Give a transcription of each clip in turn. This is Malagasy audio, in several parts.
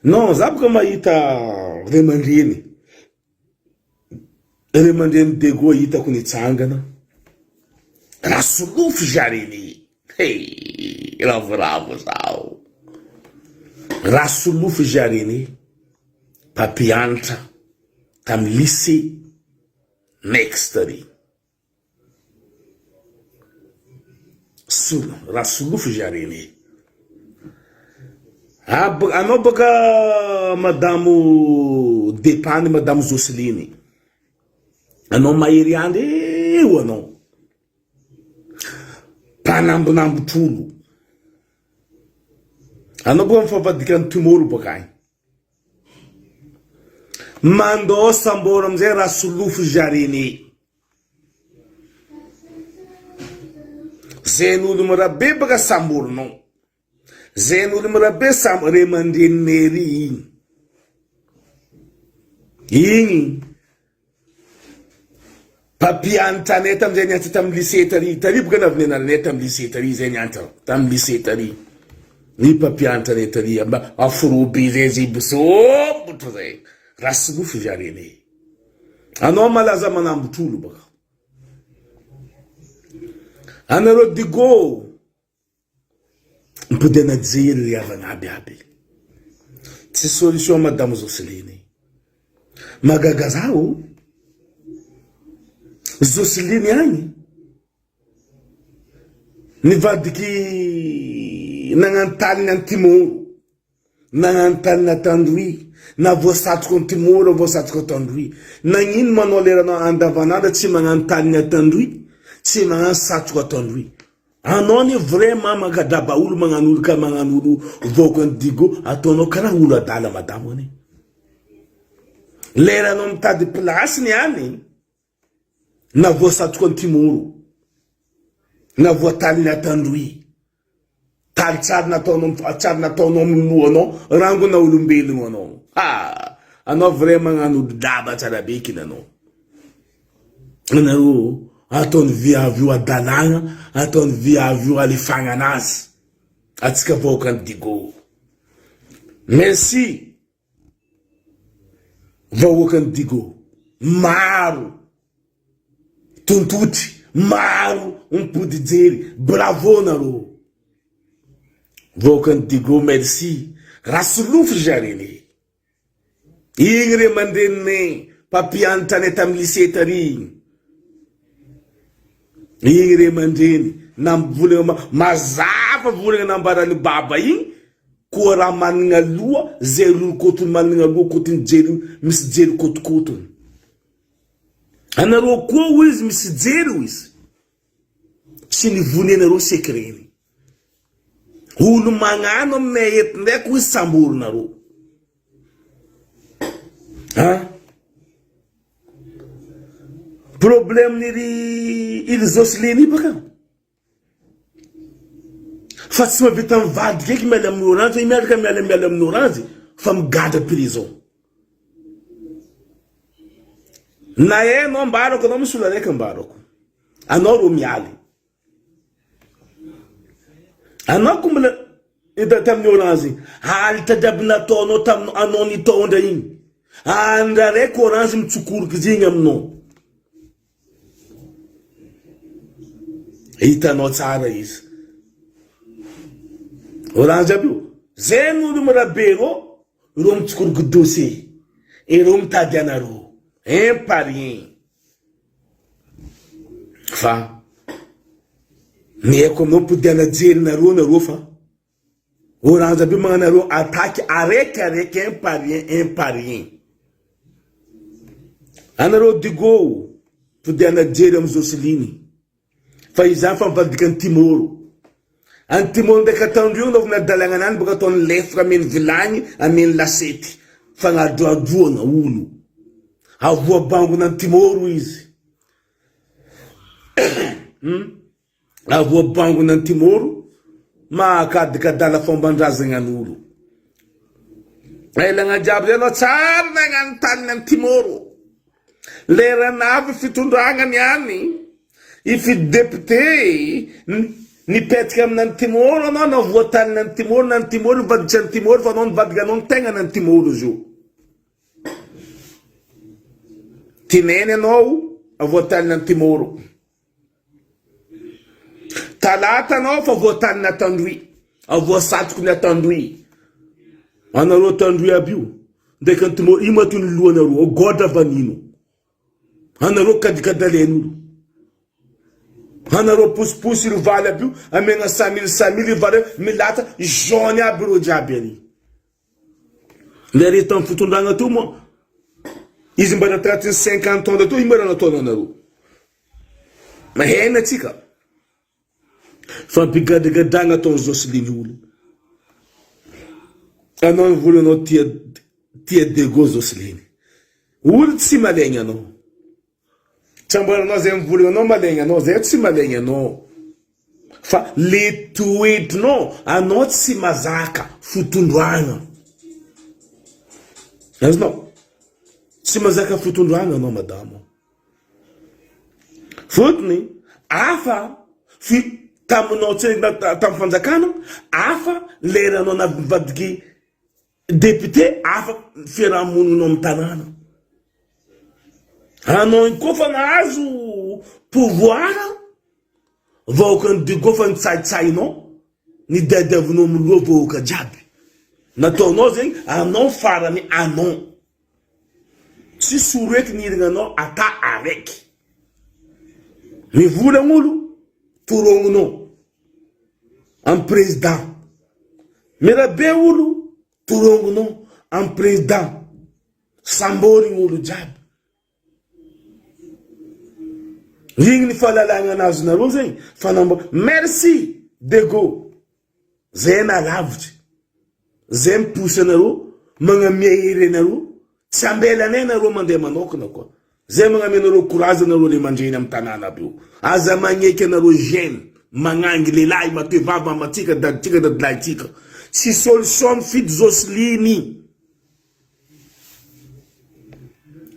Non, za boka mahita ray aman-dreny. Ray aman-dreny Dego hitako nitsangana. Rasolofo Jean-René. Hey, ravoravo zaho. Rasolofo Jean-René, mpampianatra tamin'ny lycée Next ry. Solo, Rasolofo Jean René. Ab, anao baka madamo Depany, madamo Jocelyne. Anao mahery andry eo anao. Mpanambonambotr'olo. Anao baka mifampadika ny tomorrow baka agny. Mandao sambory amizay Rasolofo Jean René. Zay ny olo mirabe baka samborinao. Zay ny olo mirabe sam ray aman-dreninay ry igny. Igny mpampianatra anay tamizay nianatra tamin'ny lycée tary. Tary boka navy nianaranay tamin'ny lycée tary zay nianatra tamin'ny lycée tary. Ny mpampianatra anay tary mba afro be zay zay bisombotro zay. Rasolofo Jean René. Anao malaza manambotr'olo baka. Anareo Digo mipodiana jery ry havana aby aby. Tsy solution madame Jocelyne. Mahagaga za o. Jocelyne agny nivadiky nagnano taliny antimoro. Nagnano tany Antandroy, na voasatroko Antimoro, voasatroko Antandroy. Nagnino manao leranao andavanandro tsy magnano tany Antandroy, tsy magnano satroko Antandroy. Anao anie vraiment mankadraba olo magnano olo ka magnano olo vahoakan'i Digo ataonao karaha olo adala madamo anie. Leranao mitady place ny any na voasatroko Antimoro, na voataliny Antandroy. Taly tsary nataonao tsary nataonao amin'ny lohanao rangona olombelogno anao ha anao vrai magnano olo daba tsara be kina anao anareo ataony viavy io adalagna ataony viavy io alefagna anazy atsika vahoakan'i Digo merci Vahoakan'i Digo maro tontotry maro mipody jery bravo nareo vahoakan'i Digo merci Rasolofo Jean René igny ray aman-dreninay mpampianatra anay tamin'ny lycée tary igny igny ray aman-dreny nambolagna mazava volagna nambaran'i baba igny Koa raha managna loha zay roro kotony managna loha kotony jery misy jery kotokotony anareo koa hoy izy misy jery hoy izy tsy nivony anareo secret-ny olo magnano aminay eto ndraiky hoy samborinareo an problème ny ry ily Jocelyne io baka Fa tsy mahavita mivadika eky miala amin'ny orange i miaraka miala miala amin'ny orange fa migadra prison. Na hainao ambarako anao misy olo araiky ambarako. Anao ro mialy. Anao ko mbola hita tamin'ny orange igny. Alitra jiaby nataonao taminao anao nitondra igny. Andra araiky orange mitsokoroky zegny aminao. Hitanao tsara izy. Orange aby io. Zay no olo mirabe reo, reo mitsikoroky dossier. Ireo mitady anareo. Un par un. Fa ny haiko aminao mipodiana jerinareo nareo fa Orange aby magnano areo attaque araiky araiky un par un un par un. Anareo Digo o, todiana jery amin'i Jocelyne fa izany fa mivadika an'i Timoro. An'i Timoro ndraiky ataondreo anaovana adalagna anany baka ataony lefitra ameny vilagny ameny lasety fagnadroadroagna olo. Avoabangona an'i Timoro izy. Hum. Avoabangona antimoro mahakadikadala fomban-drazagna an'olo. Elagna jiaby zay anao tsary nagnano taniny antimoro. Lera navy fitondragna niany hifidy député. Nipetraka amina ny Timor anao na voatanina ny Timor na ny Timor nivadika tsy any Timor fa anao nivadika anao ny tegna ny Timor izy io. Tineny anao voatanina ny Timor. Talata anao fa voatanina Tandroy. Voasatroko ny Tandroy. Anareo Tandroy aby io. Ndraiky ny Timor io ma toy ny lohanareo. Godra vanino. Anareo kadikadalen'olo. Anareo posiposy ry valy aby io amegna samily samily ry valy milatsa jaune aby reo jiaby ary. Le re tamin'ny fitondragna teo moa izy mba tanatin'ny 50 ans teo ino ma raha nataony anareo. Mahena atsika. Fampigadragadragna ataon'i Jocelyne olo. Anao nivola anao tia tia Dego Jocelyne. Olo tsy malaigna anao. Tsy amboaranao zay mivolagna anao malaigna anao zay tsy malaigna anao. Fa le toetrinao anao tsy mazaka fotondroagna. Azonao? Tsy mazaka fotondroagna anao madamo. Fotony hafa fi taminao tsy tamin'ny fanjakana hafa leranao navadiky député hafa fiarahamoninao amin'ny tanàna. Anao iny koa fa nahazo pouvoir vahoakan'i Diego fa nitsaitsainao nidadiavinao amin'ny loha vahoaka jiaby. Nataonao zegny anao farany anao. Tsisy olo eky nirigna anao ata araiky. Mivolagna olo torogninao am président. Mirabe olo torogninao am président. Samborigny olo jiaby. Igny ny fahalalagna nazonareo zegny fanambo merci Dego. Zay nalavitry, zay miposy anareo, magnamia hery anareo, tsy ambelanay nareo mandeha manokana koa. Zay magnamia anareo courage anareo ray aman-dreny amin'ny tanàna aby io. Aza magneky anareo jeune magnangy lehilahy matoe vava mamantsika, dadintsika, dadilahintsika. Tsy solution mifidy Jocelyne.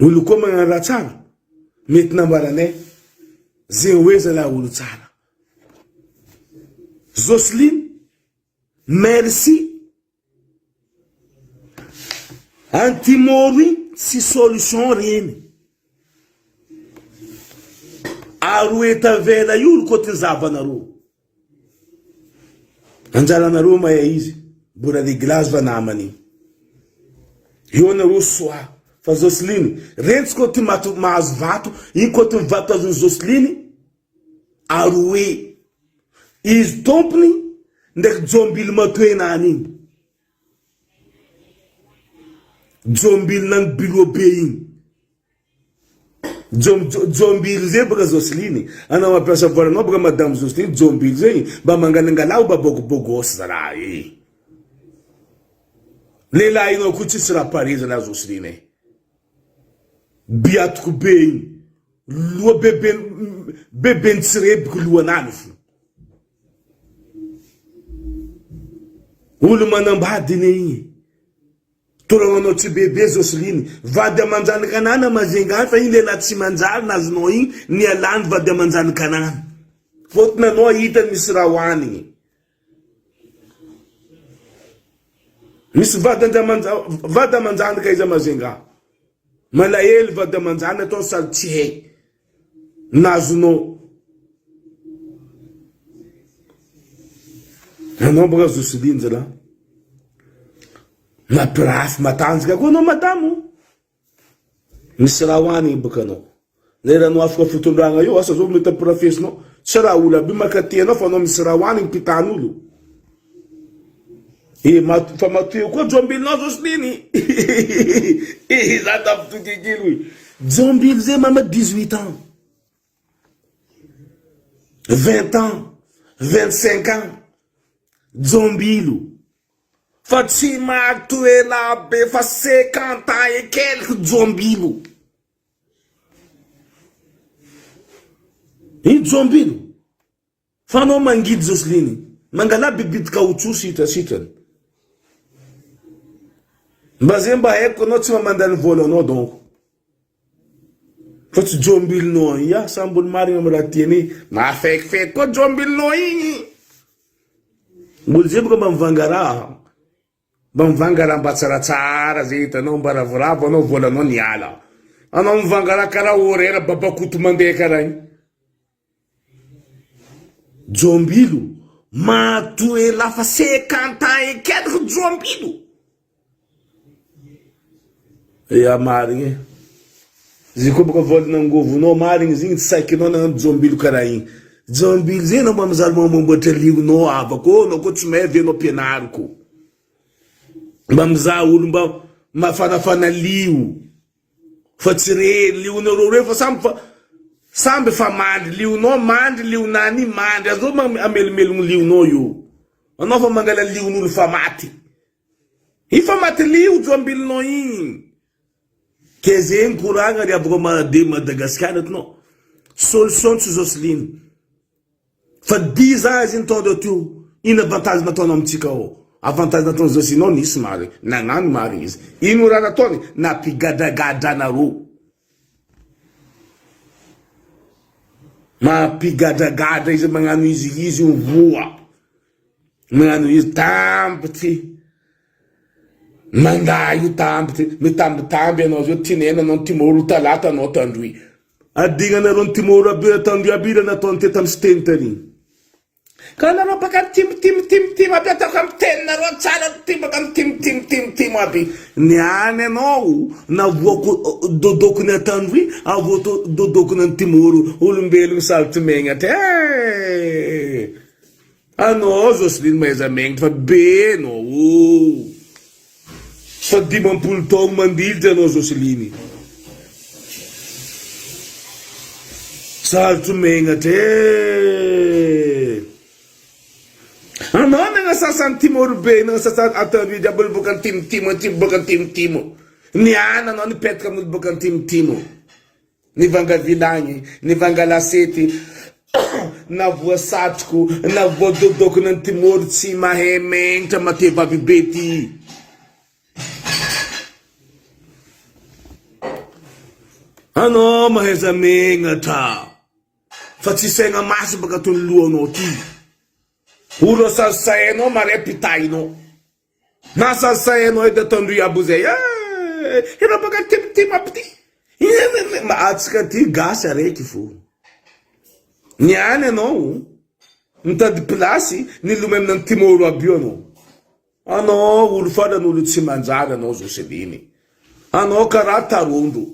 Olo koa magnano raha tsara, mety nambaranay, zegny hoe zalahy olo tsara. Jocelyne merci Antimoro igny tsy solution regny Aroe tavela io ry koa ty zavanareo Anjaranareo mahay izy mbola reglage va namany igny Eo nareo soa fa Jocelyne regny tsy koa ty maty mahazo vato igny koa ty vato azon'i Jocelyne Aroe izy tompony ndraiky jombilo matoenany igny jombilo nany biloa be igny jom jombilo zay baka Jocelyne anao mampiasa volanao baka madame Jocelyne jombilo zegny mba mangalangala mba bogobogosy zalahy e lehilahinao koa tsisy raha pare zalahy Jocelyne e biatoko be igny Loha bebe bebe nitsirebiky lohanany fo. Olo manambady anie igny. Toragnanao tsy bebe Jocelyne. Vady aman-janakanana Majunga fa igny lehilahy tsy manjary nazonao igny nialany vady aman-janakanana. Fôtony anao hitany misy raha hoanigny. Misy vady vady aman-janaka izy Majunga. Malahelo vady aman-janaka atao sady tsy hay. Nazonao. Anao baka Jocelyne zalahy. Mampirafy matanjaka koa anao madamo. Misy raha hoanigny baka anao. Lera anao afaka fitondragna io asa zao mety ampirafesinao. Tsy raha olo aby mankatia anao fa anao misy raha hoanigny mpitan'olo. E mat fa matoe koa jombilinao Jocelyne. E za tafitoky kely hoy. Jombilo zay mama 18 ans. 20 ans, 25 ans. Jombilo. Fa tsy matoe lahy be fa 50 ans et quelques jombilo. Ino jombilo? Fa anao mangidy Jocelyne. Mangalà bibity caoutchouc sitra sitrany. Mba zay mba haiko anao tsy mba mandany volanao donc. Fa tsy jombilinao ya samby olo marigna am raha tiany. Mafekifeky koa jombilinao igny. Olo zay boka mba mivanga raha. Mba mivanga raha mba tsaratsara zay hitanao mba ravoravo anao volanao niala. Anao mivanga raha karaha horaire babakoto mandeha karaha igny. Jombilo, matoa elah fa 50 ans et quelque Jombilo. Ya marigny e. Izy koa boka voalina angovonao marigny izy igny tsy saikinao nagnano jombilo karaha igny. Jombilo zay anao mba mizaly mamboamboatra lionao havako ô, anao koa tsy mahay ve anao ampianariko. Mba mizaha olo mba mafanafana lio fa tsy re lionareo reo fa samby fa samby fa mandry lionao mandry lionany mandry azao amelomelogno lionao io. Anao fa mangala lion'olo fa maty. Efa maty lio joambilinao igny. Ke zegny koragna ry havako de Madagascar ato nao. Solution tsy Jocelyne. Fa dix ans izy nitondra teo. Ino avantage nataony amintsika ao? Avantage nataony Jocelyne ao nisy marigny. Nagnano marigny izy. Ino raha nataony? Nampigadragadra anareo. Mampigadragadra izy magnano izy izy io voa. Magnano izy tampitsy Mandà io tampitsy Mitambitamby anao zao Tinena anao Timoro Talata anao Tandroy Adignanareo ny Timoro aby Tandroy aby raha nataony teto amin'ny siteny tary Ka anareo baka tim tim tim tim aby ataoko amin'ny teninareo tsara tim baka tim tim tim tim aby Ny any anao navoako dodoko ny Antandroy avoako dodoko ny Timoro Olombelogno sarotry megnatra eh Anao Jocelyne mahaiza megnatra fa be anao oo. Fa 50 taogno mandilitra anao Jocelyne. Sarotro megnatra eh. Anao nagnasasa an'Timor be, nagnasasa Antananarivo jiaby olo boaka antimotimo, antimo boaka antimotimo. Niana anao nipetaka amin'olo boaka antimotimo. Nivanga vilagny, nivanga lasety, na voa satroko, na voa dodokona ny timoro tsy mahay megnitra mate vavy be ty. Anao mahaiza megnatra fa tsy saigna masy baka tony lohanao ty. Olo sasainao mare pitahinao. Na sasainao edy ataondry abo zay eh! Ireo baka timtim aby ty. Atsika ty gasy araiky fo. Niany anao nitady place nilomay amina timoro aby io anao. Anao olo farany olo tsy manjary anao Joseline. Anao karaha tarondro.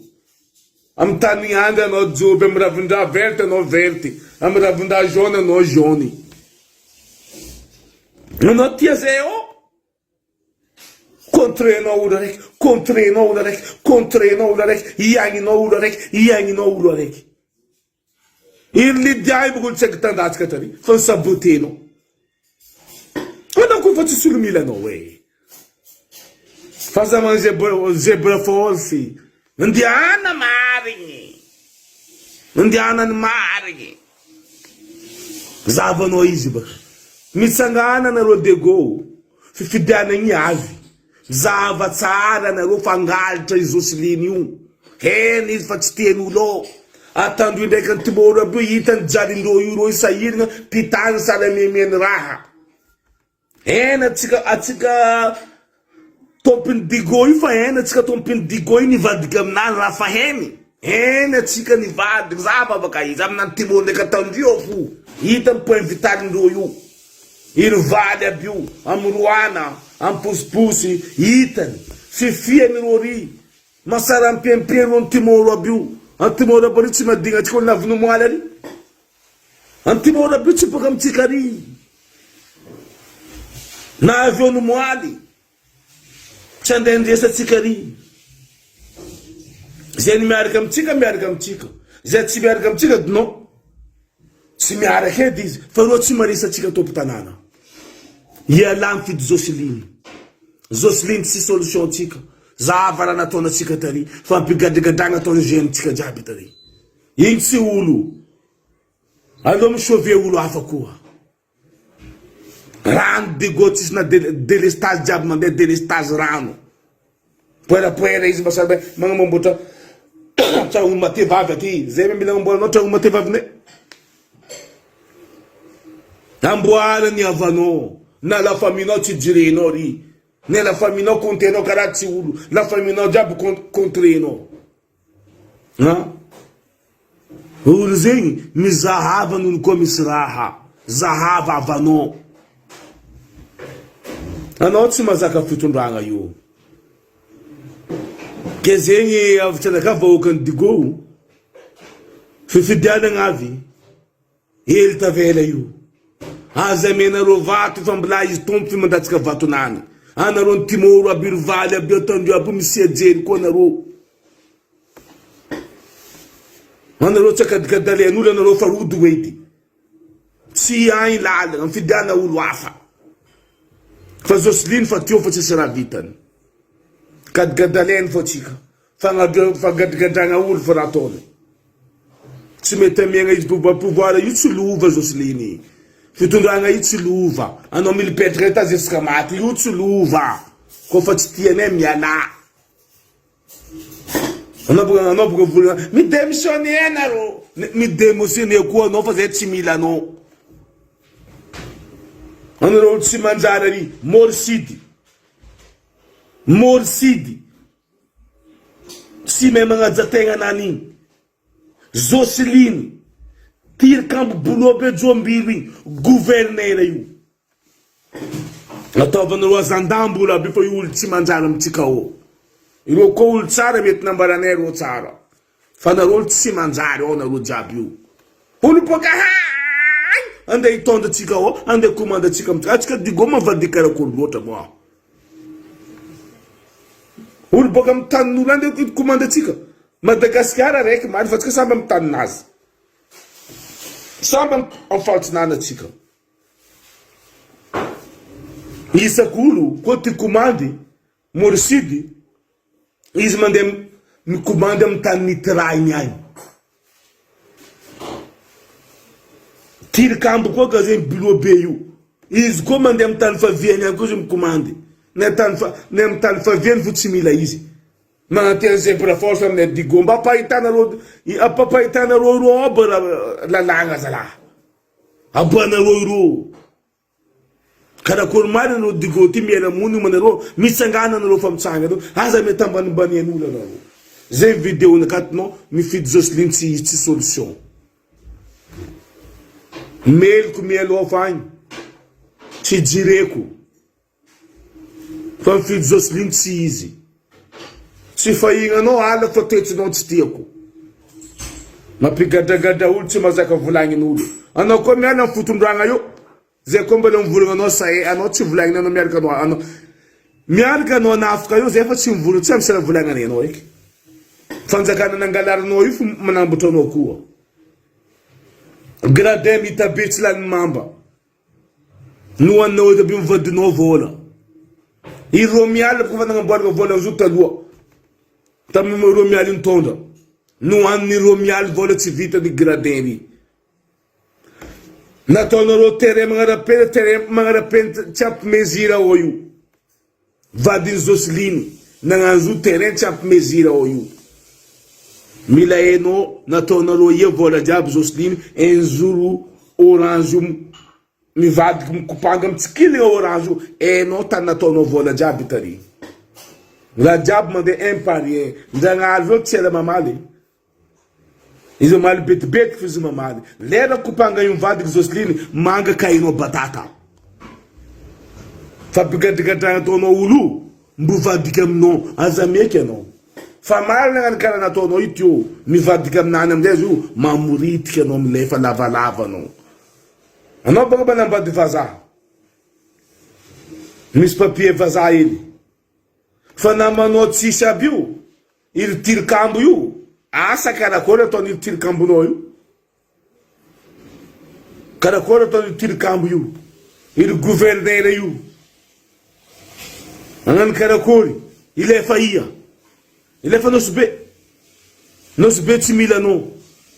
Amy tany andry anao joby amy ravin-draha verte anao verte amy ravin-draha jaune anao jaune. Anao tia zay ao. Contrenao olo araiky, contrenao olo araiky, contrenao olo araiky, iagninao olo araiky, iagninao olo araiky. Iry Lydia io boko tsy haiko tandatsika tary fa nisabotenao. Anao koa fa tsisy olo mila anao e. Fa za man zebra zebra force. Ndiana marigny. Ndiana ny marigny. Zahavanao izy baka. Mitsangana nareo Dego. Fifidianagny avy. Mizahava tsara nareo fa angalatra i Jocelyne io. Hena izy fa tsy tian'olo ao. Atandroy ndraiky antimoro aby io hitany jalindreo io reo sahiragna mpitany sahala miamiany raha. Hena atsika atsika tompony digo io fa hena atsika tompony digo io nivadika aminazy raha fa heny. Hena atsika nivadika za vavaka izy amin'antimoro ndraiky atandroy ao fo. Hitany point vital ndreo io. Iry valy aby io, am roana, am posiposy, hitany, fifiany rô ry, masara ampiampiany rô antimoro aby io, antimoro aby ary tsy madigna antsika olo navy nomoaly ary, antimoro aby io tsy boaka amintsika ary, na avy eo nomoaly. Tsy andeha handresy antsika ry. Izay ny miaraka amintsika miaraka amintsika. Izay tsy miaraka amintsika non. Tsy miaraka edy izy fa ireo tsy marisy antsika tompon-tanàna. Ialahy mifidy Jocelyne. Jocelyne tsy solution antsika. Zava raha nataony antsika tary. Fampigadragadragna ataony jeune tsika jiaby tary. Igny tsy olo. Aleo mi-sauver olo hafa koa. Rano digo tsisy na delestage jiaby mandeha delestage rano. Poerapoera izy mba sady magnamboatra tragno mate vavy aty. Zay mila agnamboaranao tragno mate vavinay. Amboara ny havanao. Na la famille nao tsy jerenao ry. Ne la famille nao comptenao karaha tsy olo. La famille nao jiaby contrenao. An? Olo zegny mizahava ny olo koa misy raha. Zahava havanao. Anao tsy mazaka fitondragna io. Ke zegny avy tsanaka vahoakan'i Digo o. Fifidianagna avy. Ely tavela io. Aza amenareo vato fa mbola izy tompo fi mandatsaka vatonany. Anareo ny timoro aby ry valy aby atandreo aby misia jery koa nareo. Anareo tsy akadikadalen'olo anareo fa rody ho edy. Tsy ainy lalana, mifidiana olo hafa. Fa Jocelyne fa teo fa tsisy raha vitany. Kadigadaleny fo atsika. Fangadrigadragna olo fa raha ataony. Tsy mety amiagna izy pouvoir pouvoir io tsy lova Jocelyne. Fitondragna io tsy lova. Anao milipetraka io ta jusqu'à maty io tsy lova. Koa fa tsy tianay mialà. Anao boka anao boka volana mi demissionner nareo. Mi demissionner koa anao fa zay tsy mila anao. Anareo tsy manjary ary Morsidy. Morsidy. Tsy mahay magnaja tegna nany igny. Jocelyne, tilikambo boloa be joambilo igny, gouverneur io. Ataovanareo azandambo olo aby io fa io olo tsy manjary amintsika ao. Ireo koa olo tsara mety nambaranay reo tsara. Fa nareo olo tsy manjary ao nareo jiaby io. Olo boaka hay andeha hitondra antsika ao, andeha commande antsika amintsika. Antsika Digo mavadiky karakory loatra moa. Olo boaka amin'ny tanin'olo any andeha commande antsika. Madagasikara raiky marina fa antsika samby amin'ny taninazy. Samby amin'ny faritsinana antsika. Isak'olo koa tia komandy Morsidy izy mandeha mikomandy amin'ny tany nitirahiny any. Tilikambo koa ka zegny biloa be io. Izy koa mandeha amin'ny tany faviany any koa izy mikomandy. Na tany fa na amin'ny tany faviany fo tsy mila izy. Magnantena zebra force amin'ny adigo mba ampahitanareo ampahitanareo ireo aby lalàgna zalahy. Aboahanareo ireo. Karakory marina nareo Digo ty miaina monina manareo mitsangana nareo fa mitsangana aza mety ambanimbanian'olo anareo zay video nakatinao mifidy Jocelyne tsy tsy solution meloko mialoha agny tsy jireko Fa mifidy Jocelyne tsy izy. Tsy fahignanao ala fa toetsinao tsy tiako. Mampigadragadra olo tsy mazaka volagnin'olo. Anao koa miala am fitondragna io, zay koa mbola mivolagna anao sahe anao tsy volagnina anao miaraka anao anao miaraka anao anafika io zay fa tsy mivolagna tsy amsy raha volagnany anao eky. Fanjakana nangalarinao io fo manambotra anao koa. Gradin mitabe tsy lany mamba. Nohaninao eto aby mivadinao vola. I Romialy koa fa nagnamboarana vola zo taloha. Tamin'ny Romialy nitondra. Nohanin'i Romialy vola tsy vita ny gradin ry. Nataonareo terrain magnara-penitra, terrain magnara-penitra tsy ampy mesure ao io. Vadin'i Jocelyne nagnano zo terrain tsy ampy mesure ao io. Mila hainao nataonareo ia vola jiaby Jocelyne un jour orange io mivadiky mikopanga mitsikilina orange io hainao tany nataonao vola jiaby tary. Raha jiaby mandeha un par un. Ndragnahary zao tsy ela mamaly. Izy mamaly betibetiky fa izy mamaly. Lera kopanga io mivadiky Jocelyne manga kahinao batata. Fampigadragadragna ataonao olo io mbo vadika aminao aza meky anao. Fa marina gnany karaha nataonao io teo mivadika aminany amizay izy io mamoritika anao milefa lavalava anao. Anao baka manambady vazaha. Misy papier vazaha hely. Fa namanao tsisy aby io, iry tilikambo io, asa karakory ataon'io tilikambonao io? Karakory ataon'io tilikambo io? Iry gouverneur io, agnano karakory? Ilefa ia? Ilefa Nosy Be. Nosy Be tsy mila anao.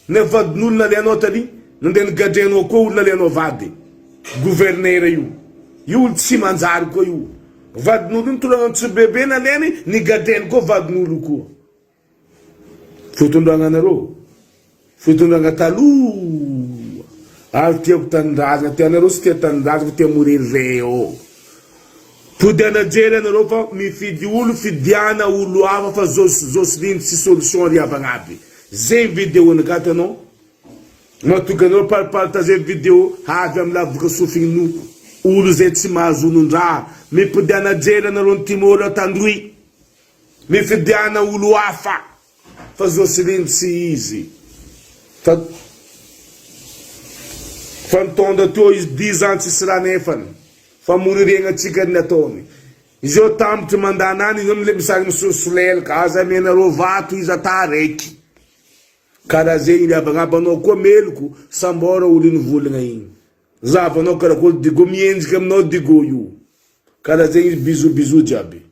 Ny vadin'olona nalehanao tany, nandeha nigadrainao koa olona alehanao vady. Gouverneur io. Io olo tsy manjary koa io. Vadin'olo io nitondrana Antsirabe be nalehany, nigadrainy koa vadin'olo io koa. Fitondragna anareo. Fitondragna taloha. Ary tiako tanindrazana ty anareo tsy tia tanindrazana fa tia mourir eo. Todiana jery anareo fa mifidy olo fidiana olo hafa fa Jocelyne tsy solution ry havagna aby. Zegny video nagaty anao. Matoky anareo par partager video avy am lavaka sofigny no olo zay tsy mahazo onon-draha. Mipodiana jery anareo ny Timor Antandroy. Mifidiana olo hafa. Fa Jocelyne tsy izy fa fa nitondra teo izy dix ans tsisy raha nefany fa moriregna tsika ny nataony izy eo tambitry mandana any izy eo misary misosolelaka aza amenareo vato izy ata raiky karaha zegny ry havagna aby anao koa meloko sambora olo iny volagna igny zahavanao karakory digo miendriky aminao digo io karaha zegny izy bisous bisous jiaby.